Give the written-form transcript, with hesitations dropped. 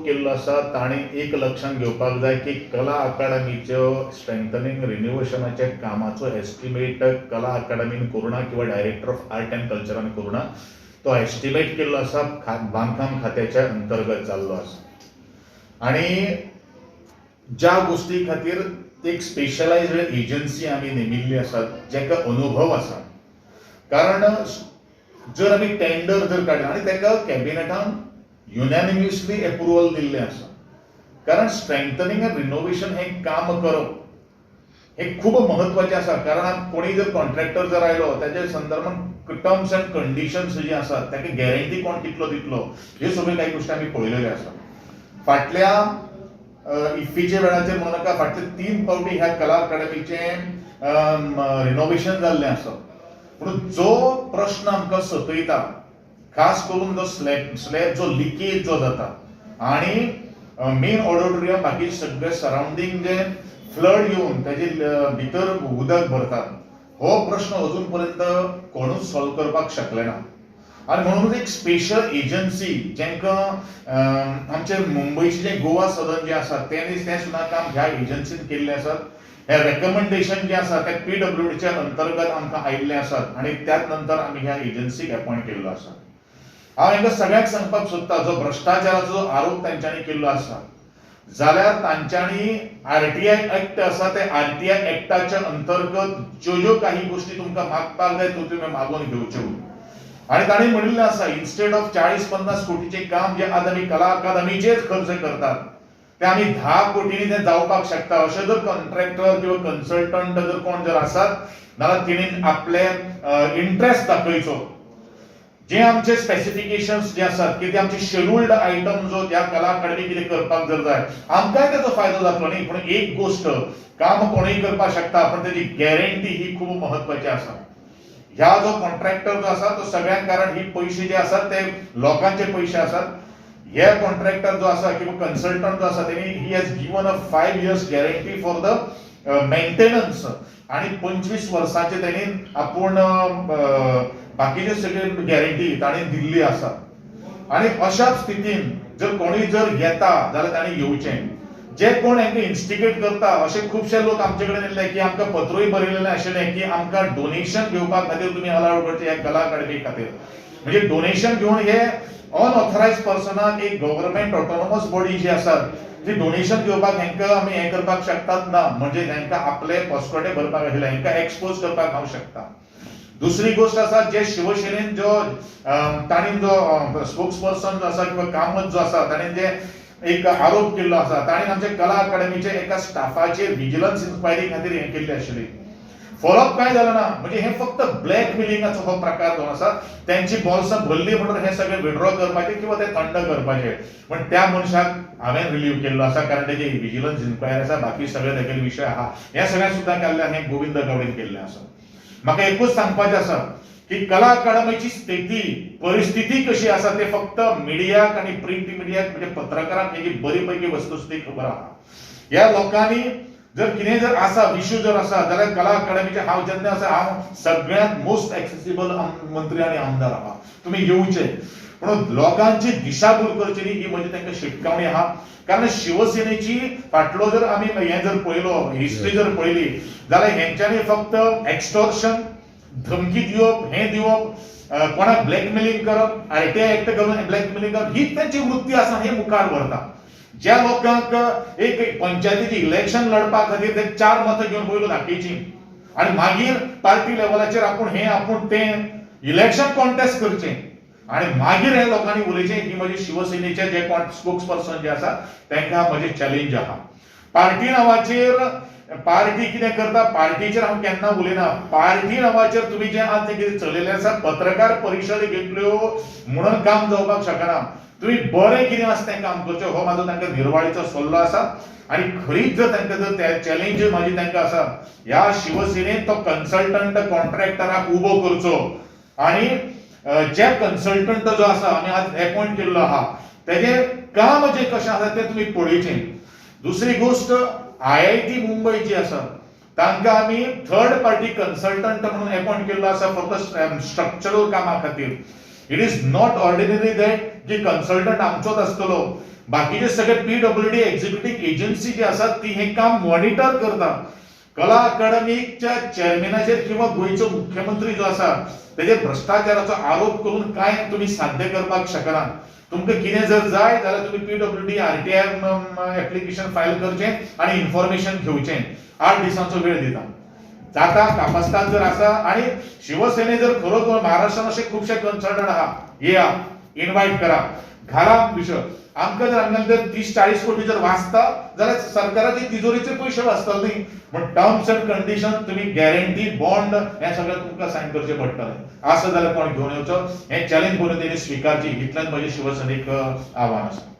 केल्लो आसा ताणें एक लक्षांत घेवपाक जाय की कला अकादमीच्यो स्ट्रेंथनिंग रिनोवेशनाच्या कामाचो एस्टिमेट कला अकादमीन करूं ना किंवा डायरेक्टर ऑफ आर्ट अँड कल्चरान करूं ना. तो एस्टिमेट केल्लो आसा बांदकाम खात्याच्या अंतर्गत जाल्लो आसा आनी ज्या गोश्टी खातीर एक स्पेशलायज्ड एजन्सी आमी नेमिल्ली आसा जाका अनुभव आसा. कारण जर आमी टेंडर जर काडलें आनी ताका कॅबिनेटान युनॅनिमसली एप्रुवल दिल्लें आसा, कारण स्ट्रेंथनिंग आनी रिनोवेशन हें काम करप हें खूब म्हत्वाचें आसा. कारण कोणीय जर कॉन्ट्रॅक्टर जर आयलो ताच्या संदर्भात टर्म्स अँड कंडिशन्स जी आसात ताका गॅरंटी कोण कितलो दितलो ह्यो सगळ्यो कांय गोश्टी आमी पळयलेल्यो आसा. फाटल्या इफ्फीच्या वेळाचेर म्हणू नाका, फाटले 3 फावटी ह्या कला अकादमीचें रिनोवेशन जाल्लें आसा. पूण जो प्रश्न आमकां सतयता खास करून जो स्लॅब जो लिकेज जो जाता आनी मेन ऑडिटोरियम बाकी सगळे सरावंडींग जे फ्लड येवन ताजे भितर उदक भरतात हो प्रश्न अजून पर्यंत कोणूच सॉल्व करपाक शकले ना. आनी म्हणूनच एक स्पेशल एजन्सी जांकां आमचे मुंबयचे जे गोवा सदन जे आसा तें सुद्दां काम ह्या एजन्सीन केल्लें आसात. हे रेकमेंडेशन जे आसा ते पीडब्ल्यूडीच्या अंतर्गत आमकां आयिल्ले आसात आनी त्याच नंतर आमी ह्या एजन्सीक अपॉयंट केल्लो आसा. हांव हांकां सगळ्यांक सांगपाक सोदता जो भ्रश्टाचाराचो आरोप तांच्यांनी केल्लो आसा जाल्यार तांच्यांनी आरटीआय एक्ट आसा ते आरटीआय एक्टाच्या अंतर्गत ज्यो ज्यो काही गोश्टी तुमकां मागपाक जाय त्यो तुमी मागून घेवच्यो. आनी तांणी म्हणिल्लें आसा इन्स्टेड ऑफ 40-50 कोटीचें काम जे आज आमी कला अकादमीचेर खर्च करतात ते आमी 10 कोटींनी ते जावपाक शकता. अशें जर कॉन्ट्रॅक्टर किंवा कन्सल्टंट जर कोण जर आसात जाल्यार तेणी आपले इंट्रस्ट दाखयचो. जे आमचे स्पेसिफिकेशन्स जे आसात की ते आमचे शेड्युल्ड आयटम जो त्या कला अकादमी कितें करपाक जर जाय आमकांय ताचो फायदो जातलो न्ही. पूण एक गोश्ट काम कोणूय करपाक शकता पण ताची गॅरंटी ही खूब म्हत्वाची आसा. ह्या जो कॉन्ट्रॅक्टर जो आसा तो सगळ्यांक, कारण ही पयशे जे आसात ते लोकांचे पयशे आसात. हे कॉन्ट्रॅक्टर जो आसा किंवा कन्सल्टंट जो आसा तेणी he has given a 5 years guarantee for the maintenance आनी 25 वर्सांचे तेणी आपूण बाकीचे सगळे गॅरंटी ताणें दिल्ली आसा. आनी अशा स्थितीन जर कोणूय जर येता जाल्यार ताणें येवचें. जे कोण हांकां इन्स्टिगेट करता अशे खुबशे लोक आमचे कडेन येयल्ले की आमकां पत्रूय बरयलेलें आशिल्लें की आमकां डोनेशन घेवपा खातीर तुमी अलावड करचें ह्या कला अकादमी खातीर. म्हणजे डोनेशन घेवन हे अनऑथरायज पर्सनाक एक गव्हर्मेंट ऑटोनॉमस बॉडी जी आसात ती डोनेशन घेवपाक हेंकां आमी हें करपाक शकतात ना, म्हणजे हेंकां आपले पस्कोटे भरपाक आशिल्ले हेंकां एक्सपोज करपाक हांव शकता. दुसरी गोश्ट आसा जे शिवसेनेन जो तांणी जो स्पोक्स पर्सन जो आसा किंवा कामत जो आसा ताणें जे एक आरोप केल्लो आसा ताणें आमच्या कला अकादमीच्या एका स्टाफाचेर विजिलन्स इन्क्वायरी खातीर हें केल्लें आशिल्ली. फॉलोअप काय जालें ना, म्हणजे हे फक्त ब्लॅकमेलिंगाचो हो प्रकार जावन आसा. तेंची बॉल्सां भरली म्हणून हे सगळे विड्रॉ करपाचे किंवा ते थंड करपाचे. पण त्या मनशाक हांवें रिलीव केल्लो आसा कारण तेजी विजिलन्स इन्क्वायरी आसा, बाकी सगळे तेगेले विशय आहा. हे सगळें सुद्दां केल्लें हें गोविंद गावडेन केल्लें आसा. म्हाका एकूच सांगपाचें आसा की कला अकादमीची स्थिती परिस्थिती कशी आसा ते फक्त मिडियाक आनी प्रिंट मिडियाक म्हणजे पत्रकारांक हेजी बरी पैकी वस्तुस्थिती खबर आहा. ह्या लोकांनी जर कितें जर आसा इश्यू जर आसा जाल्यार कला अकादमीचे हांव जेन्ना आसा हांव सगळ्यांत मोस्ट एक्सेसिबल मंत्री आनी आमदार आहा, तुमी येवचे. पूण लोकांची दिशाभूल करची न्ही ही म्हजी तांकां शिटकावणी आहा. कारण शिवसेनेची फाटलो जर आमी हें जर पळयलो हिस्ट्री जर पळयली जाल्यार हेंच्यांनी फक्त एक्स्टॉर्शन, धमकी दिवप, हें दिवप, कोणाक ब्लॅकमेलिंग करप, आरटीआय एक्ट घालून ब्लॅकमेलिंग करप हीच तांची वृत्ती आसा. हे मुखार व्हरता ज्या लोकांक एक पंचायतीचे इलेक्शन लढपा खातीर ते 4 मतां घेवन पयलो दाखयची आनी मागीर पार्टी लेवलाचेर आपूण हें आपूण तें इलेक्शन कॉन्टेस्ट करचें आनी मागीर हे लोकांनी उलयचें. ही म्हजी शिवसेनेचे जे कोण स्पोक्स पर्सन जे आसा तांकां म्हजी चॅलेंज आहा. पार्टी नांवाचेर पार्टी कितें करता पार्टीचेर हांव केन्ना उलयना. पार्टी नांवाचेर तुमी जें आज जें कितें चलयलें आसा पत्रकार परिशद घेतल्यो म्हणून काम जावपाक शकना. तुमी बरें कितें आसा तें काम करचें हो म्हाजो तांकां निर्वाळीचो सल्लो आसा. आनी खरीच जर तांकां जर ते चॅलेंज म्हाजी तांकां आसा ह्या शिवसेनेन तो कन्सल्टंट कॉन्ट्रॅक्टराक उबो करचो आनी जे कन्सल्टंट जो आसा आमी आज एपॉयंट केल्लो आहा तेजें काम जें कशें आसा तें तुमी पळयचें. दुसरी गोश्ट आयआयटी मुंबय जी आसा तांकां आमी थर्ड पार्टी कन्सल्टंट म्हणून एपॉयंट केल्लो आसा फक्त स्ट्रक्चरल कामा खातीर. It is not ordinary that की कन्सल्टंट आमचोच आसतलो, बाकीचे सगळे पीडब्ल्यूडी एक्झिक्युटिव्ह एजन्सी जी आसा ती हें काम मॉनिटर करता. कला अकादमीच्या चेअरमॅनाचेर किंवा गोंयचो मुख्यमंत्री जो आसा तेजेर भ्रश्टाचाराचो आरोप करून कांय तुमी साध्य करपाक शकना. तुमकां कितें जर जाय जाल्यार तुमी पीडब्ल्यूडी आरटीआय एप्लिकेशन फायल करचें आनी इन्फॉर्मेशन घेवचें. 8 दिसांचो वेळ दिता. जाता कापस्ताद जर आसा आनी शिवसेने जर खरोच महाराष्ट्रान अशे खुबशे कन्सल्टंट आहा, येया, इनवायट करा, घाला विशय. आमकां जर हांगा जर 30-40 कोटी जर वाचता जाल्यार सरकाराचे तिजोरीचे पयशे वाचतले न्ही. पूण टर्म्स अँड कंडिशन तुमी गॅरंटी बॉन्ड हें सगळें तुमकां सायन करचें पडटलें. आसा जाल्यार कोण घेवन येवचो, हें चॅलेंज करून तेणी स्विकारची, इतल्यान म्हजें शिवसैनीक आव्हान आसा.